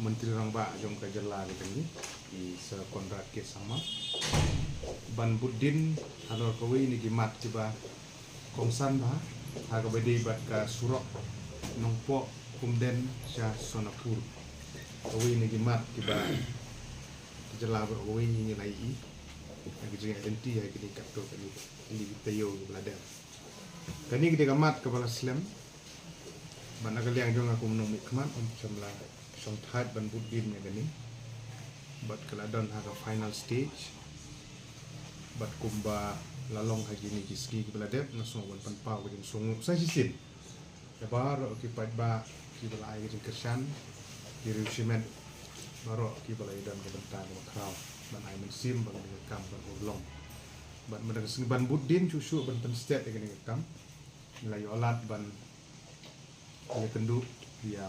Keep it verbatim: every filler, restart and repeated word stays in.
Myntri Rangbah jong ka jylla ka jong ngi, i Sir Conrad K Sangma, ban bud din halor kawei na ki mat kiba kongsan bha ha kaba ïadei bad ka surok Nongpoh Umden sha Sonapur. Kawei na ki mat kiba ka jylla baroh kawei ngi la ïohi ha ka jingïaid lynti ha kine katto katne ki taïew kiba la dep. Kane ka dei ka mat kaba la slem. Bad na ka liang jong nga kum u nongmihkhmat, ym shym la shongthait ban bud din ïa kane. Bad ka la don ha ka final stage. Bad kumba la long ha kine ki sngi kiba la dep, nga sngew ban pynpaw ka jingsngewnguh sa shisien ïa baroh ki paidbah kiba la ai ka jingkyrshan, ki riew shimet baroh kiba la ïadon ka bynta kaba khraw ban ai mynsiem ba kane ka kam kan urlong. Bad mynta ka sngi ban bud din shuh shuh ban pynstet ïa kane ka kam, ngi la ïoh lad ban ïakynduh ïa